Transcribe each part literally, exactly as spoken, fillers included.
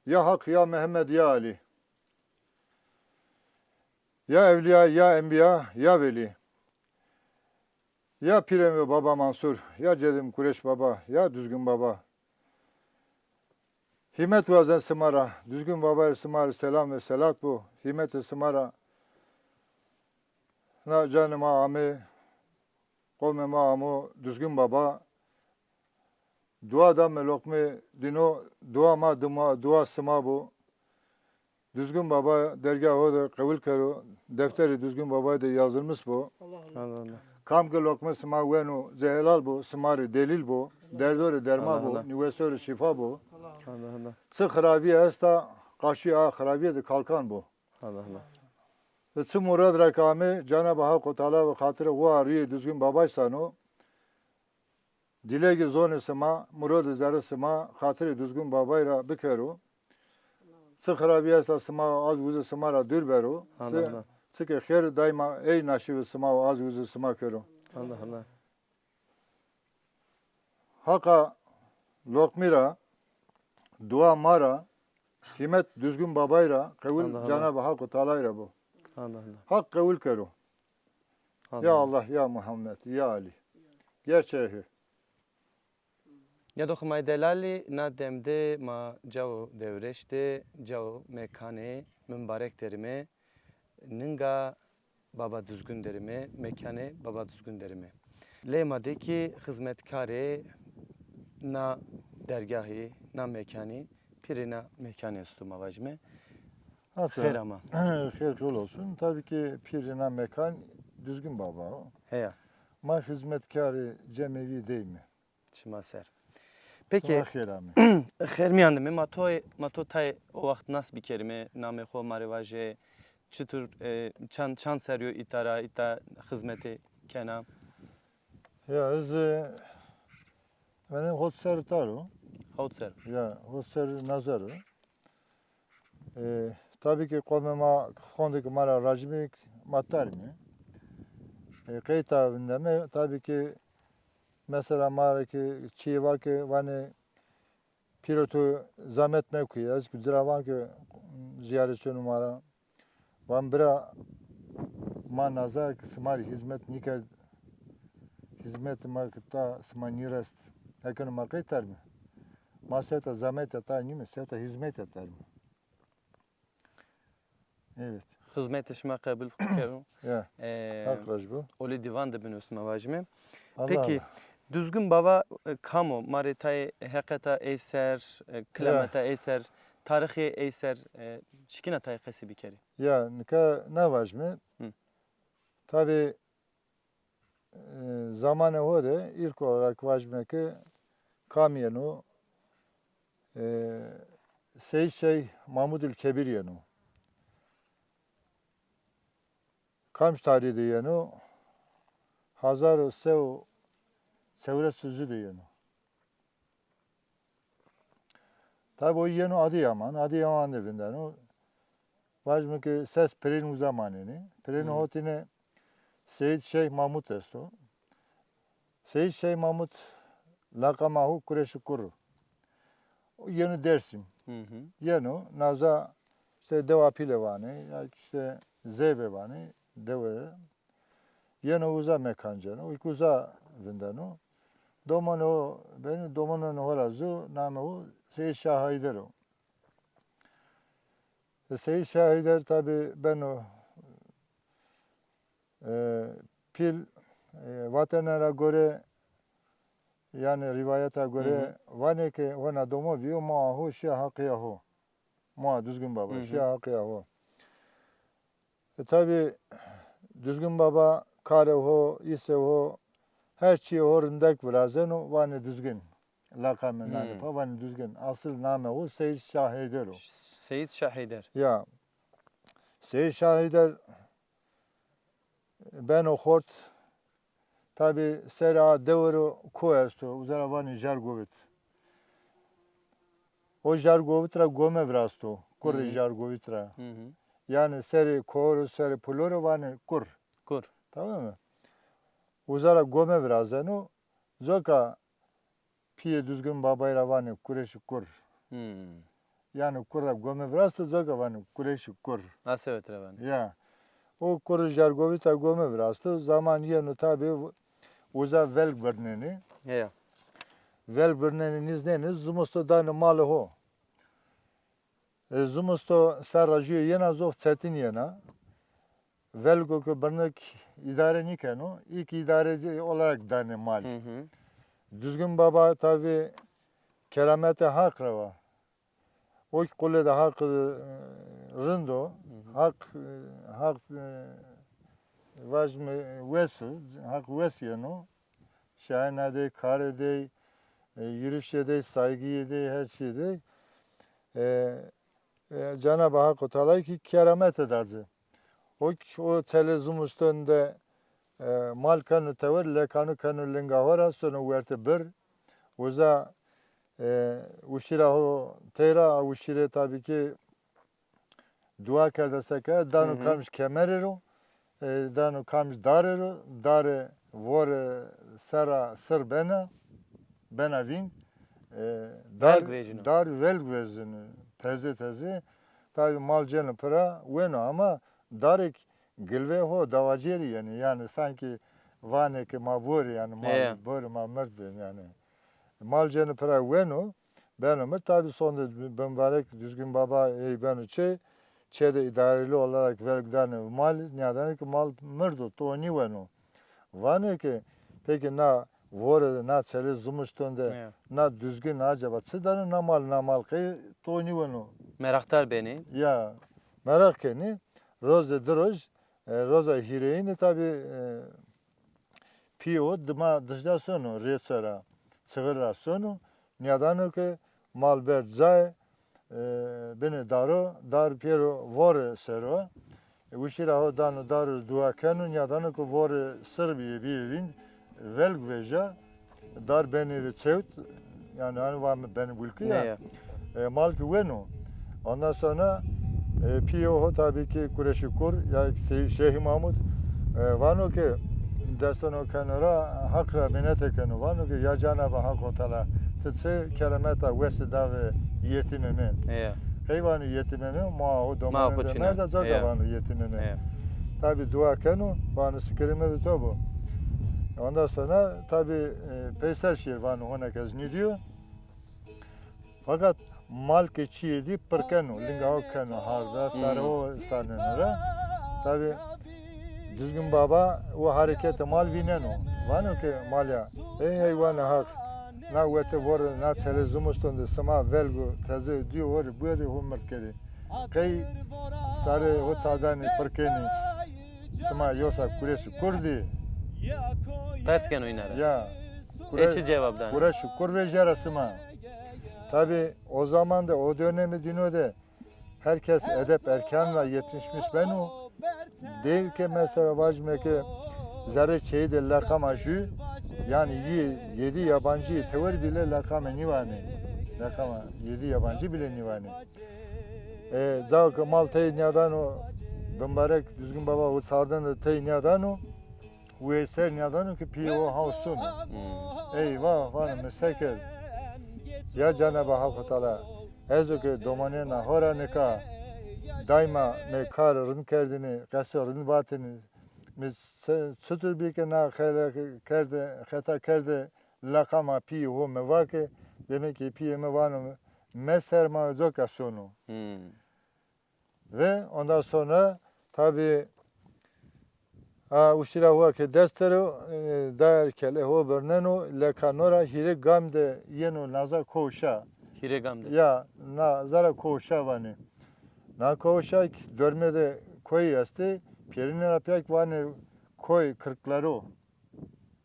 Ya Haq, ya Mehmed, ya Ali. Ya evliya, ya enbiya, ya veli. Ya pîrê mi Baba Mansur, ya cedê mi Kureş Baba, ya Duzgin Baba. Hîmet wazen sima ra, Duzgin Baba rê sima rê selam ve selat bo. Hîmetê sima ra na canê ma ame, qomê ma amo, Duzgin Baba. Dua da mi loqmê dîno, dua ma dima, dua sima bo. Duzgin Baba dergah ho de qewil kero, defterê Duzgin Baba de yazılmış bo. Allah Allah. Kam ke loqmê sima weno, zê helal bo, sima rê delîl bo, derdo rê derma bo, nîweso rê şîfa bo. Allah Allah. Çi xirabîye esta, qaşî a xirabîye de kalkan bo. Allah Allah. Ve çi murad ra ke ame, Cenab-ı Haq Teala ve xatirê xo a rîyê Duzgin Babay sano. Dilekê zonê sima, murodê zerrê sima, xatirê Duzgin Babay ra bikero. Çi xirabî esta sima, az uzê sima ra dûr bero. Allah Allah. Çike xêr daîma ey naşîvê sima û az uzê sima kero. Allah Allah. Haqa loqmî ra, dua ma ra, hîmet Duzgin Babay ra, qewil Cenab-ı Haq Tealay ra bo. Allah Allah. Haq qewil kero. Ya Allah, ya Muhammed, ya Ali. Gerçeği. Ya doxê ma yê delalî, na dem de ma cao Dewreş de, cao mekanê mimbarek derime, ninga Baba Duzgin derime, mekanê Baba Duzgin derime. Lê ma de kî xizmetkarê na dergahî, na mekanî, pîrê na mekanî esto ma vajime. Hasan, xêr ama. Xêr xol olsun. Tabii ki pîrê na mekan Duzgin Baba o. Heya. Ma xizmetkarê cemevî deyme. Şima ser. Peki, şima xêr amê. Xêr mîyan de me. Ma to, ma to tay o waxt nas bikerime, namê xo ma rê vaje, çitur, e, çand, çand serrî yo îta ra, îta xizmetê kena? Ya, ez, e, venê hot ser tar o. Hot ser. Ya, hot ser nazar o. E, tabii ki qomê ma, xondê ki ma ra rajimê, ma tarîme. E, qeyta vindeme, tabii ki mesela ma ra ki çîyê va ki vanê pîro tu zamet mekuyê, ez ki ci ra van ki ziyaretçîyonê ma ra. Van bira ma naza ki sima rê hizmet nîkerd, hizmetê ma ki ta sima nîrest. Hekeno ma qey tarîme? Ma seta zametê ta nîme, seta hizmetê tarîme. Evet. Xizmetê şima qebul kero. Ya. E, Haq raj bo. Olê dîvan de bino sima vajime. Allah Allah. Peki, Duzgin Baba, e, kam o? Ma rê tayê heqeta ey ser, e, kilameta ey ser, tarîxê ey ser, e, şikîna tayê qesî bikerî? Ya, nika na vajime. Hı. Tabii, e, zamanê ho de ilk olarak vajime ki kam yeno, e, Seyîd Şeyh Mahmudul Kebir yeno. Kamcî tarî de yeno? Hazar û se û çewres û di de yeno. Tabi o yeno Adıyaman, Adıyaman de vindeno. Vajime ki ses pirên uza manenê. Pirên hotine Seyîd Şeyh Mahmud esto. Seyîd Şeyh Mahmud laqama ho Kureşî Kurr o. Yeno Dersim. Hı hı. Yeno, naza işte Dewa Pîle vanê, ya işte Zeybe vanê, dewe. Yeno uza mekan ceno, îk uza vindeno. Domonê ho benê, domononê ho ra zu, namê ho Seyîd Şah Heyder o. E, Seyîd Şah Heyder tabi beno, e, pîl, e, vatene ra gore, yanî rîwayeta gore, vanê ke hona domo bîyo, moa ho şîya haqîya ho. Moa Duzgin Baba şîya haqîya ho. E, tabi Duzgin Baba karê ho, îsê ho, her çîyê ho rindek virazeno, vanê Duzgin. Laqamê nanê pa vanê Duzgin. Asil namê ho Seyîd Şah Heyder o. Seyîd Şah Heyder. Ya. Seyîd Şah Heyder beno xort. Tabi serê a dewe ro ko esto, uza ra vanê Jargovit. O Jargovit ra gome virasto, kurrê Jargovit ra. Hı hı. Yanî serê ko ro, serê pulo ro vanê Kurr. Kurr. Tamam mı? Uza ra gome virazeno, coka pîyê Duzgin Babay ra vanê Kureşî Kurr. Hmm. Yanî kur ra gome virasto, coka vanê Kureşî kur. Asewet ra vanê. Ya. O kur Jargovîta gome virasto. Zaman yeno tabî uza velg birnenê. Ya. Velg birnenê, nîznenê, zumusto danê malê ho. E, zumusto serra jûye yena zof çetin yena. Velgo ke birnik îdare nîkeno, î kî îdareci olarak danê mal. Hı hı. Duzgin Baba tabî keramete Haq ra wa. O kî qulê de Haq, e, rind o. Hı hı. Haq, e, Haq, e, vajîme wes o, Haq wes yeno. Şayena dey, karê dey, e, yürüyüşê dey, saygîyê dey, her çîyê dey. E, e, Cenab-ı Haq Teala kî keramete da ci. O, o çelê zimiston de, e, mal keno tewer, lekanu keno linga ho ra, sono wertê bir. Uza, e, uşîra ho tey ra, a uşîre tabî kî dua kerde seke, dano Hı hı. kamij kemerê ro, e, dano kamij darê ro, darê vorê serra sir bena, bena vînd. E, dar, Velg vejîno. Dar velg vejîno, teze teze. Tabî mal cêno pira, weno ama darêk gilvê ho dawacêrî yenê. Yanî sankî vanê ke ma borî, yanî ma Ê. borî, ma mird bên yanî. Mal cêno pira weno, beno mi. Tabî sonde bimbarek Duzgin Baba ey beno çê, çê de îdareli olarak velg danê mal, nîyadanê ke mal mirdo, to nîweno. Vanê ke, peki na vore de, na çelê zimiston de, Ya. na duzgin acaba çi dano, na mal, na mal qey to nîweno? Meraqdar benê. Ya, meraq kenê. Roze di roj, e, roza hîrêyîne tabî, e, pîyê ho dima dijda sono, rêçe ra, çixir ra sono, nîyadano ke mal berd cayê, e, binê daro, dar pêro vorê ser o. E, uşîra ho dano daro, dua keno, nîyadano ke vorê sir bîyê, bîyê vînd, velg veja, dar benê ve çewt, yanî hani vame benê bulkî ya. Ne ya? E, mal ki weno. Ondan sonra, e, pîyê ho tabî ki Kureşî Kur, ya Sey-, Şeyhî Mahmud, e, vano ki deston ho keno ra, Haq ra minete keno. Vano ki ya Cenab-ı Haq Teala, ti çi kerameta wesî da ve yetîmê mi. Ya. Qey vano yetîmê mi, ma ho domanê de merda, coka vano yetîmê mi. Ya. Tabî dua keno, vano şikirê mi bi to bo. Ondan sonra tabî, e, peyser şîr vano, honek ez nîdîyo. Fakat mal ke çîyê dî pirkeno, linga ho keno harda, sarê ho saneno ra. Tabî Duzgin Baba o hareketê mal vîneno. Vano ke mal ya, ey heywanê Haq, na wete vore, na çelê zimiston de sima velgo teze dîyo, ho rê buerê, ho mird kerê. Qey sarê ho tadanê, pirkenê, sima yosa Kureşî Kur dî? Pers keno îna ra. Ya. Ê çi cewab danê? Kureşî Kur vejîya ra sima. Tabî o zaman de, o dönemi dîno de herkes edep erkan ra yetişmiş beno. Değil ki mesela vajîme ki zerrê çeyî de leqama jü, yanî yî yedi yabancı tewer bile leqame nîvanê. Leqama yedi yabancı bile nîvanê. E, cao ke mal tey nîyadano, bimbarek Duzgin Baba o çarden de tey nîyadano, wê ser nîyadano ke pîyê ho haw sono. Hmm. Eyvah, vano mi se kerd. Ya Cenab-ı Haq Teala, ez o ke domanêna ho ra nika, daîma mi kar rind kerdêne, qeso rind vatêne, mi se-, çitur bî ke na xele kerde, xeta kerde, leqama pîyê ho mi va ke, demek ki pîyê mi vano, mi ser ma coka sono. Hmm. Ve ondan sonra tabî, a, uşîra ho ke dest der o, e, dayer kelê ho birneno, lekano ra hîrê gam de yeno naza Koşa. Hîrê gam de. Ya, naza ra Koşa vanê. Na Koşa ki dormê de koyî estê, pêrîne ra pîya ki vanê koy Kırkları.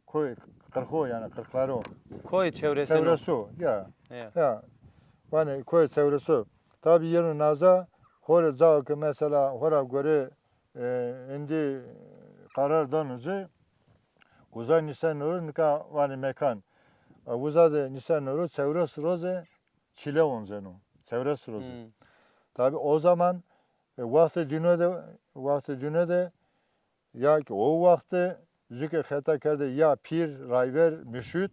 Koy Kırkları, yanî Kırkları. Koy çewresino. Çewreso, ya. Ya. Ya. Vanê koy çewreso. Tabî yeno naza, ho rê cao ke mesela ho ra gore, e, êndî qarar dano ci, uza nîseno ro, nika vanê mekan. E, uza de nîseno ro, çewres roze çile onceno. Çewres roze. Hmm. Tabî o zaman, e, waxtê dîno de, waxtê dîno de ya ki o waxtê jü ke xeta kerde ya pîr, rayver, muşût,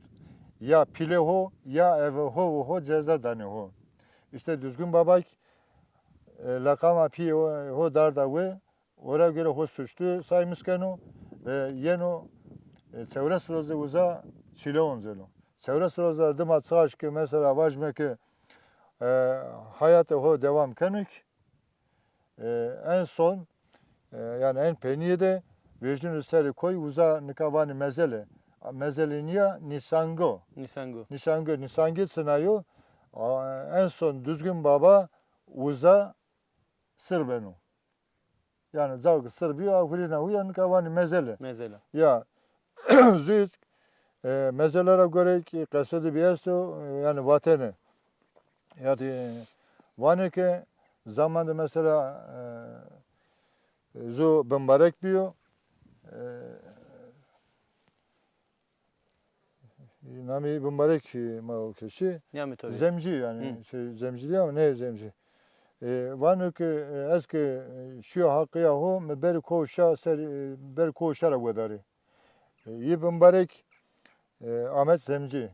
ya pîlê ho, ya eve ho ve ho ceza danê ho. İşte Düzgün Babak, e, leqama pîyê ho, ho darda we, ora göre ho suçlu saymış keno ve yeno, e, çewres roze uza çile onceno. Çewres roze dima çaş ki mesela vajme ki, e, hayatê ho devam kenuk, e, en son, e, yani en peynîye de vejnû serê koy uza nika vanî mezele. A, mezele nîya, nîsango. Nîsango. Nîsango, nîsangê çina yo. A, en son Düzgün Baba uza sir beno. Yani caw ki sir bîyo, a hurîna uya nika vanî mezele. Mezele. Ya, zû, e, mezele ra gore ki qeso de bî esto, e, yani vatene. Ya de vanê ke zaman de mesela, e, zu bimbarek bîyo. E, namê bimbarek ma o keşî. Nîyamê to bî. Zemcî yani, şey, Zemcî ya, ne Zemcî. E, vano ke, e, ez ke, e, şîyo haqîya ho, mi ber ko şa ser, e, ber ko şa ra wedarî. E, yî bimbarek, e, Ahmet Zemcî.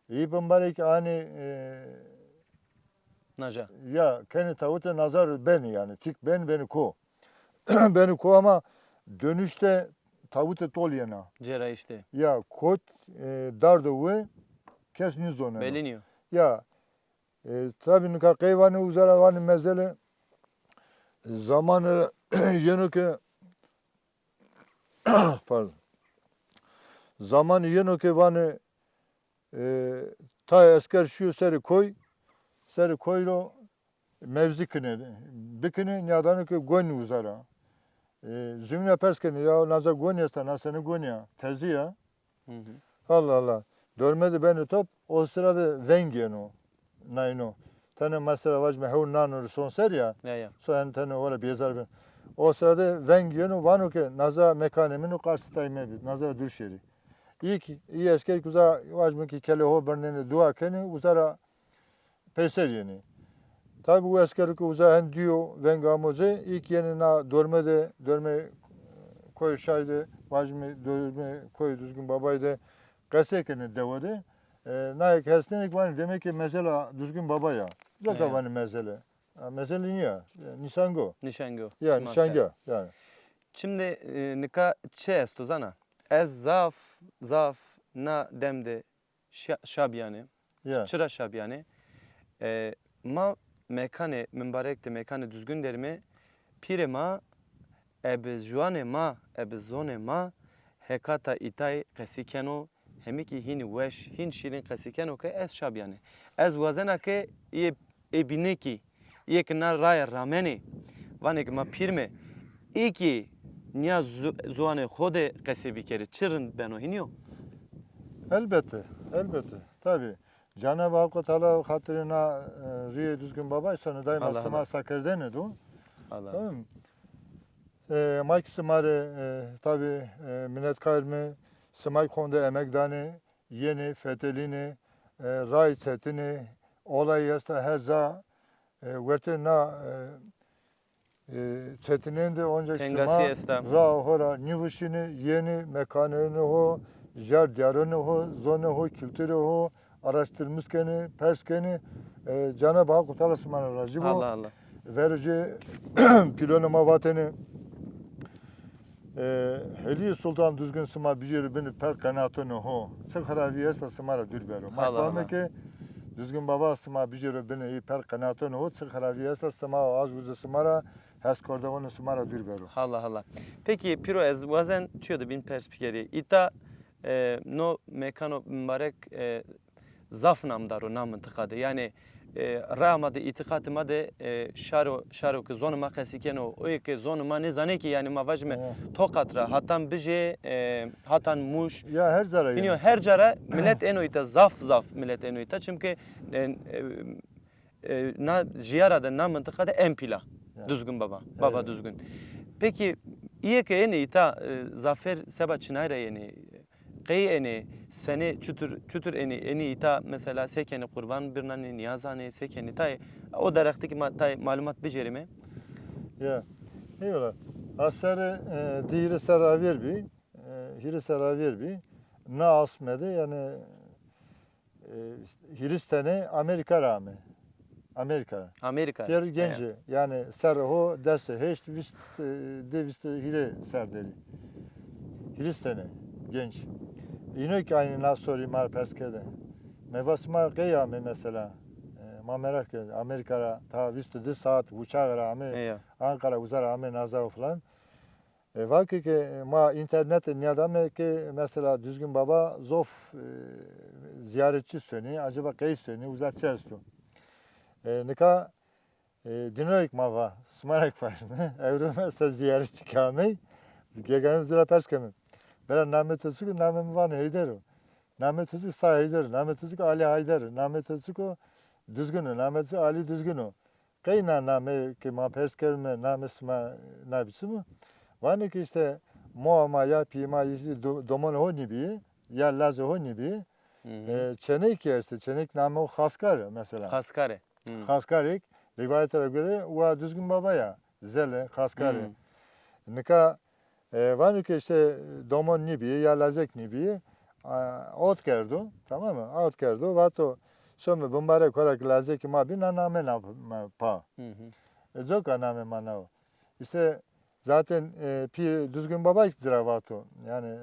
Yî bimbarek anî, e, naja. Ya, kenî tawute nazar benî yani. Tik ben, benî ko. Benî ko ama dönüşte tawute tol yena. Cerayişte. Ya, kot, e, dardo we kes nîzoneno. Belî nîyo. Ya, e, tabî nika qey vanê uza ra vanê mezele zamanı yeno ke pardon. Zamanı yeno ke vanê, e, tay esker şîyo serê koy, serê koy ro mevzî kinê, bikinê, nîyadano ke gonî uza ra. E, zumîna pers kenê, ya naza gonî esta, na sene gonî ya, tezî ya. Hı hı. Allah Allah. Dorme de benê top, o sıra de veng yeno. Nayno. Tene mesela vajme hew nano rê son ser ya. Ya, ya. So en tene ora bêzar ben. O sırada veng yeno vano ke naza mekanê min o, qarsî tay mebî. Naza ra dûr şêrî. Î ki, î esker ki uza vajme ki kelê ho birnenê dua kenê, uza ra peyser yenê. Tabi o esker ki uza hen dîyo veng amo ci, î ki yenê na dorme de, dorme koyê şay de, vajme dorme koyê Duzgin Babay de, qesey kenê dewe de. E, naye ke hesnenê ki vanê, demek ki mezela Duzgin Baba ya. Zeka vanê mezele. Ya, mezele nîya. E, nîsango. Nîşango. Ya, nîşange yani. Şimdi, e, nika çi esto zana? Ez zaf, zaf na dem de şa-, şa bîyane. Ya. Çira şa bîyane? E, ma mekanê mimbarek de, mekanê Duzgin derime, pîrê ma ebe ziwanê ma, ebe zonê ma hekata îtay qesî keno, hemî kî hînî weş, hîn şîrîn qesî keno ke ez şa bîyane. Ez wazena ke ê, ê bîne kî, ê ke na raye ramenê, vanê ke ma pîrme, ê kî nîya zu-, ziwanê xo de qesî bikerê. Çi rind beno, hînî yo? Elbette, elbette. Tabii. Cenab-ı Hak Teala xatirê na, e, rîyê Duzgin Baba îsano daîma sima sakerdene do. Allah. Tamam. E, ma kî sima rê, e, tabî, e, minetkar mi, sima kî honde emek danê, yenê, fetelînê, e, ray çetinê, olayî esta her ca, e, wertê na, e, e, çetinên de onca sima ra ho ra nîvuşînê, yenê mekanênê ho, jar dîyaronê ho, zonê ho, kulturê ho, araştırmış kenê, pers kenê. E, Cenab-ı Hak Teala sima ra razî bo. Allah Allah. Verê ci pîlonê ma vatêne, e, Helî Sultan Duzgin sima bijêro binê per qenatonê ho. Çi xiravî esta sima ra dûr bero. Ma fame ke Duzgin Baba sima bijêro binê ê per qenatonê ho. Çi xiravî esta sima, az uze sima ra, heskerdewonê sima ra dûr bero. Hala, hala. Peki, pîro, ez wazen çîyo de bîn pers bikerî. Îta, e, no mekano mibarek, e, zaf namdar o na mintiqa de. Yanî, e, raya ma de, îtîqatê ma de, e, şaro, şaro ke zonê ma qesî keno, o yê ke zonê ma nêzanê kî, yanî ma vajîme Tokat ra, hatan Bijê, e, hatan Mûş. Ya her ca ra. Hînî yo, her ca ra milet êno îta, zaf zaf milet êno îta. Çimkî, e, e, e, na jîyara de, na mintiqa de en pîl a. Duzgin Baba, Baba Duzgin. Pekî, îyê ke ênê îta, e, zafêr seba çinay ra ênê, qey ênê, senê, çutur, çutur ênê, ênê îta mesela se kenê, qurban birnanê, nîyaz anê, se kenê? Tayê, o derheq de kî ma tayê malumat bicêrîme. Ya, eyvallah. A serê, e, di hîrê serr avêr bî, e, hîrê serr avêr bî. Na asme de, yanî, e, hîris tenê Amerîka ra ame. Amerîka ra. Amerîka ra. Pêro genc ê. Yanî serrê ho des û heşt, vîst, e, di vîst û hîrê ser der î. Hîris tenê genc. Îno kî aynî na sorî ma ra pers kerde. Me va sima qey amê mesela? E, ma meraq kerd. Amerîka ra ta vîst û di saat uçax ra amê. Anqara, uza ra amê naza û filan. E, va ke, ke ma înternete nîyadame ke mesela Duzgin Baba zof, e, zîyaretçî sonî, acaba qey sonî, uza çi esto? E, nika, e, dîno rê kî ma va, sima rê kî vajîme, ewro mesela zîyaretçî ke amey, gegane ci ra pers keme. Bira namê to çik o? Namê mi vano Heyder o. Namê to çik o? Sa Heyder o. Namê to çik o? Alî Heyder o. Namê to çik o? Duzgin o. Namê to çik o? Alî Duzgin o. Qey na name ke ma pers kerime, name sima na biçim o? Vanê ke îşte moa ma ya pîyê ma îşte do- domonê ho nîbîyê, ya lazê ho nîbîyê. E, çenekî ya îşte, çenek name o Xaskar mesela. Xaskar ê. Hı. Xaskarêk, rîwayete ra gore wa Duzgin Baba ya, Zelê, Xaskarê. Nika, e, vano ke îşte domon nîbîyê ya lazek nîbîyê, a, ot kerdo, tamam mı? Ot kerdo, vato some bimbarek xora ke lazekê ma bî, na name na ma pa. E, coka namê ma na o. Îşte zaten, e, pî Duzgin Baba kî ci ra vato. Yanî, e,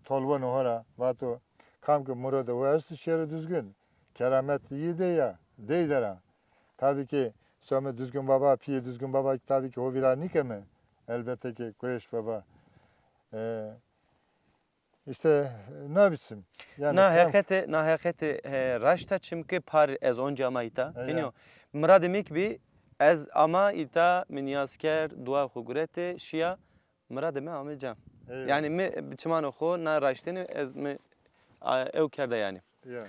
tolvonê ho ra vato, kam ke murodê ho esto şêro Duzgin. Keramet yî de ya, dey der a. Tabî ke some Duzgin Baba, pîyê Duzgin Baba kî tabî ke ho vîra nîkeme. Elbette ke Kureş Baba. E, îşte na biçim. Yanî Na heqete, na heqete, e, raşt a, çimkî par ez onca ama îta. Hênî yo. Miradê mi kî bî, ez ama îta, mi nîyaz kerd, dua xo guretê, şîya, miradê mi ame ca. Yanî mi bi çimanê xo na raştêne ez mi, a, ew kerda yanî. Ya.